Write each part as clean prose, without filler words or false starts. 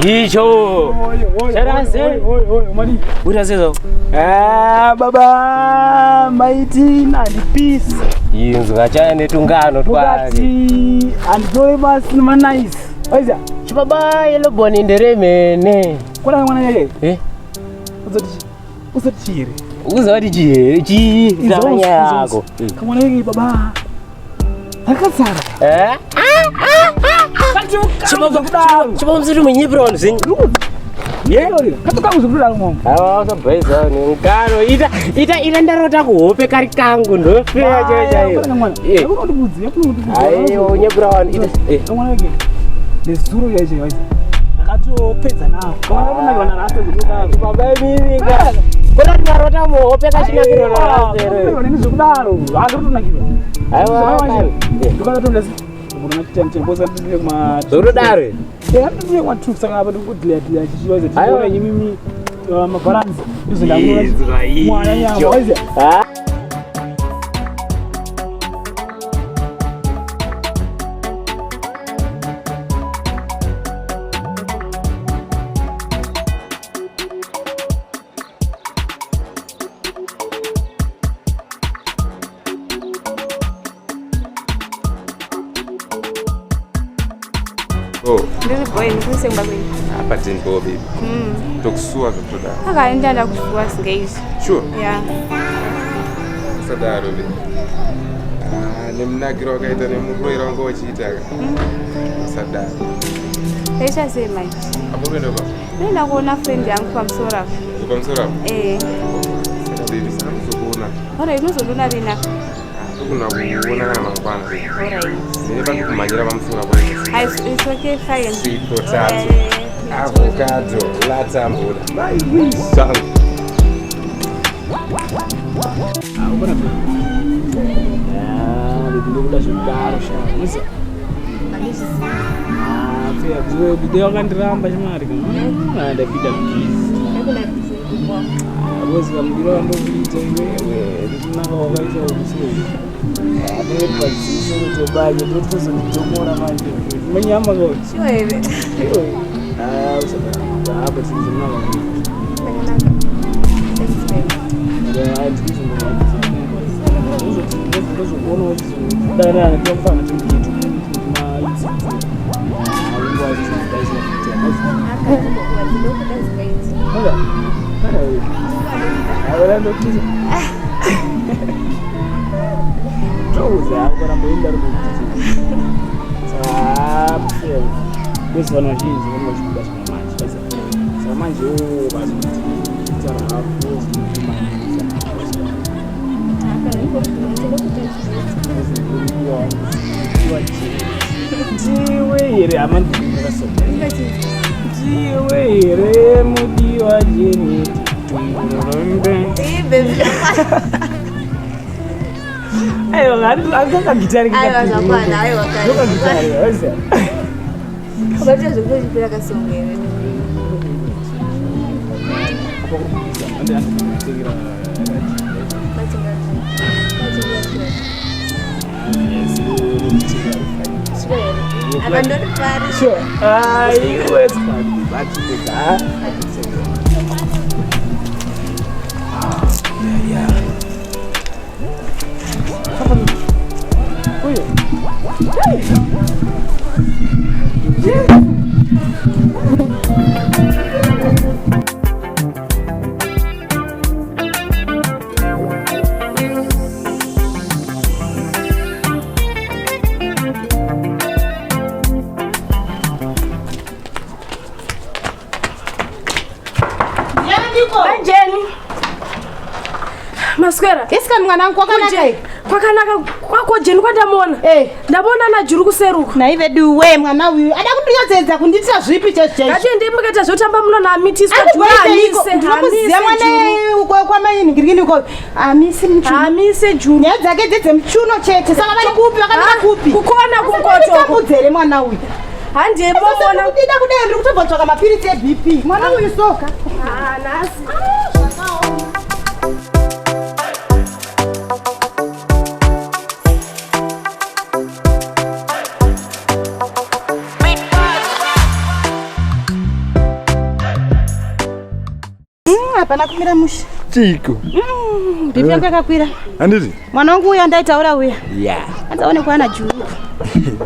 Icho. Charase. Uri sei? Ah, baba maiti nandipisi. Inzwa chaya netungano twake. Mukati handitore manaisi. Waiziya? Chibaba yeloboni nderemene. Kona mwana yeye. Eh? Uzoti uzoti chiri. Ukuziva kuti chii chii ndakanya yako. Kamwana yeye baba. Akasara. Eh? Chibaba Chibaba musiri munyipira vanhu zvenyu. Katokangu zvekudaro mom. Awa usabhaisa ngano ita ita ita ndarota kuhope kari kangu ndofeya chaiyo chaiyo. Mwana. Eh. Yakunondibudzi, yakunondibudzi. Aiwa unyepura vanhu ita. Eh. Kamwana yeye. Nezuro yacho waiziya. Ndakatopedza nako. Kamwana kunakirwa narasta zvekudaro. Baba imimi ka. Kona ndarota muhope kachinakirwa narasta here. Aiwa, zvekudaro. Akatonakirwa. Aiwa. Zvekudaro. Ah. Oh, Ndiri boy ndikusemba kwenyu. apa tinbo baby. Tokusuwa zvekutodaro. Akaenda ndakusuwa singeizvi. Sure. Yeah. Usadaro baby. Ah, nemunakiro wakaita nemuroiro wanga uchiita ka. Usadaro. Ndaita sei manje? Apo kuenda pa? Ndoenda kuona friend yangu pamusoro apo. Pamusoro apo. Eh. Saka baby, saka kuzokuona. Alright, unozondiona rina. Tokuna kuona kana mangwana baby. Alright. Ndine pandi kumhanyira pamusoro apo. Ai, it's okay, fine. Sweet potato. Eh, Avocado, latambura. My wish. Zangu. Wakandiramba chimari ndapinda busy kamudiro kandokuita iwewe ndikunaka wakaita ukusei padziso kutobanye totozonditomora manje manyama Sure here. apa tinzonaka Ndakanaka. Thanks, babe. ndozokuona uchizodana timukitu Akandikuwa ndinokuda singeizvi. kwezi vanhu vazhinji vanenge vachikuda zvamanje saka manje vazotaura ndiwe here hamandikasoo ndiwe here mudiwa jeni Eh, baby. aiwa akakagitari Aiwa, zvakwana, aiwa, kare. ndokagitari waiziya Ukaita zvekutochipira kasongo here. Sure here. Akandoripari. Sure. Aiwa, it's fine. But it's Jeni. Maswera. Isikani mwanangu kwakanaka Kuje. Kwakanaka kwako Jeni kwandamona. Eh. Ndabona na Juru kuseruka. Naive duwe mwana uyu ada kundinyodzedza kundiitira zvipi chaizvo chaizvo. Ngati ndimuketa zvotamba muno na amitiswa Juru amise. Ndinomuziva mwana kwamainhingirikini uko amisi muchuno. Amise Juru. Nyaya dzake dzedzemuchuno chete saka vari kupi vakamira kupi? Kukona kunkoto. Tambudze here mwana uyu. Handiye momona. Ndida kudai ndiri kutobva mapiritsi eBP. Mwana uyu soka. Ah, nasi. Hapana kumira mushe. Chiko. Bhipi yangu yakakwira. Handiti? Mwana wangu uya ndaitaura uya. Ya. Anzaonekwa ana juru.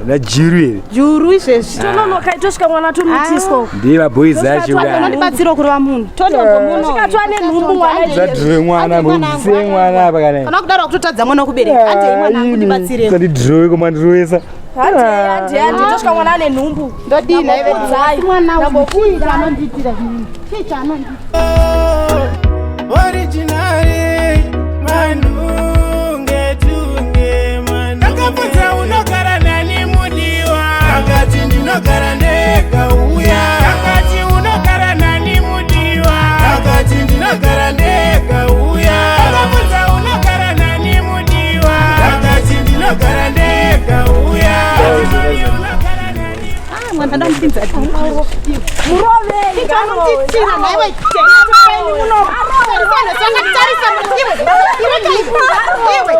Na juru here. Juru izvezvi. Tononoka itosvika mwana tomitiswa. Ndiye maboys acho ka. Unondibatsira kurova munhu. Tonde muno. Tosvika twane nhumbu mwana. Zadhirowe mwana, mubvise mwana apa kana. Kana kudaro wakutotadza mwana wekubereka. Handei mwanangu ndibatsire. Sandidhirowe komandirovesa. Handei handei handei tosvika mwana ane nhumbu. Ndodii naive? Ndambokuudzai. Mwana wangu chii chaanondiitira inini? Chii chaanondiitira? Originally, manunge tunge manu. Ndakabvunza unogara nani mudiwa, akati ndinogara ndega uya. Akati unogara nani mudiwa, akati ndinogara ndega uya. Ndakabvunza unogara nani mudiwa, akati ndinogara ndega uya. Akati unogara nani Ah, mwana ndamupinza. Murovei. Chaanondiitira naiwe tena muno. Tarisana takatarisa munhu iwe. Iwe kaiwe. Iwe.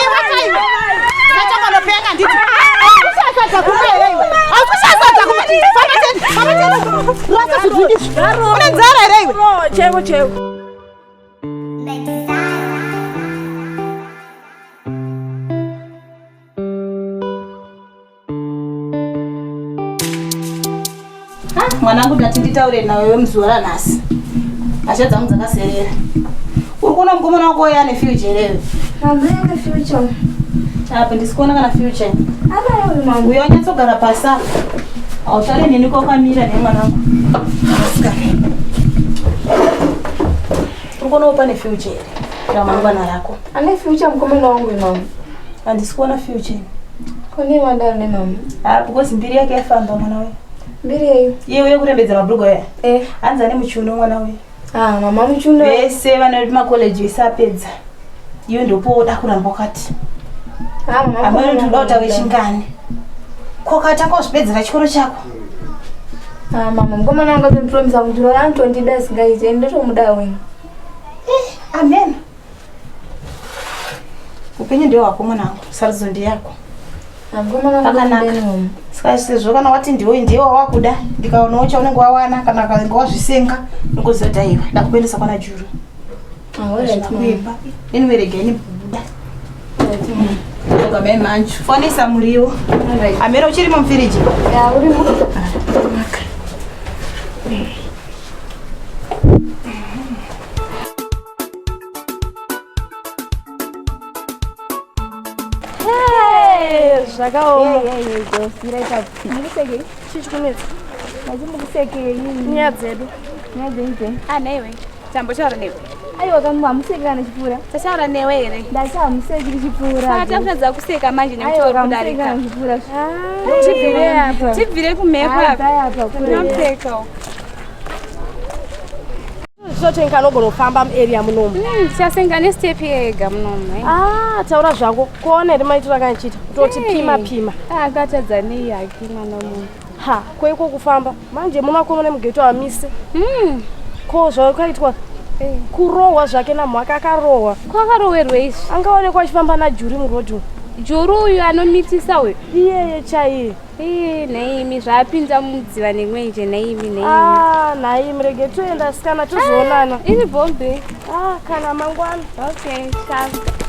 Iwe kaiwe. Sachakanopenga nditi. Haukushasada kumba here iwe? Haukushasada kumba. Famba tena. Famba tena. Rasa zvidiki izvi. Une nzara here iwe? Chaivo chaivo. Mwanangu ndati nditaure nawewe muzuva ranhasi. Hasha dzangu dzakaserera. Uri kuona mukomana wako uya ane future here? Hamene future. Apa ndisikuona kana future. Anayo mama. Uyo wanyatsogara pasi apa. Hautare neni kwakamira nemwanangu. Asikana. Uri kuonawo pane future here? Ramangwana rako. Ane future mukomana wangu mama. Handisi kuona future. Kone mandaro ne mama. Ah, because mbiri yake yafamba mwana we. Mbiri yeyo. Iye uye kurembedza mabhurugu aya. Eh. Hanzi ane muchiuno mwana we. Ah, mama muchuno. Vese vane makoleji vese apedza. Iwe ndopoda kuramba wakati. Ah, mama. Amweni kuti uda kutaura chingani. Kokatanga kuzvipedzera chikoro chako. Ah, mama mukomana wangu atondipromisa kuti roora anotondida singaite ndotomuda wena. Amen. Upenyu ndewe wako mwanangu, sarudzo ndeyako. Ah, mukomana wangu Pakanaka. ndotomuda mama. Saka sezvo kana wati ndiwe ndiwe wawakuda, ndikaonawo chaunenge wawana kana kange wazvisenga, ndingoziva kuti aiwa ndakuendesa kwana Juru. Ah, alright mama. Kuipa. Anyway regai ndibuda. Alright mama. Toga mai manju. Fanisa muriwo. Alright. Amira uchirimo mufiriji. Ya, urimo. Zvakaoma. Chii chikunetsa? Nyaya dzedu. Anewe, tambotaura newe. Aiwa kamwe hamuseki kana chipfuura. Tachaura newe here? Ndati hamuseki chipfuura. Saka takutadza kuseka manje nekuti Aiwa uri kamuseki kudarika. kana chipfuura. Tibvire apa. Tibvire kumhepo apa. Bye apa kure. Tinopfeka. Zvinotenga anogona kufamba muarea munomu. Tichasenga nestep yega munomu. Ah, taura zvako. Kuona here maitiro akandichiita. Kutoti pima pima. Akatadza nei hake mwana munhu. Ha, koiko kufamba. Manje mumakomana mugeto amise. Ko zvakaitwa kurohwa zvake namhaka akarohwa. Kwakarowerwe izvi. Angaonekwa achifamba naJuri murodhi umu. Juru uyu anomitisa uyu. Iyeye chaiye. Ii nhaimi zvaapinda mudziva nemwenje nhaimi nhaimi. Ah, nhaimi rege toenda sikana tozoonana. Iri bombe. Ah, kana mangwana. Okay, sharp.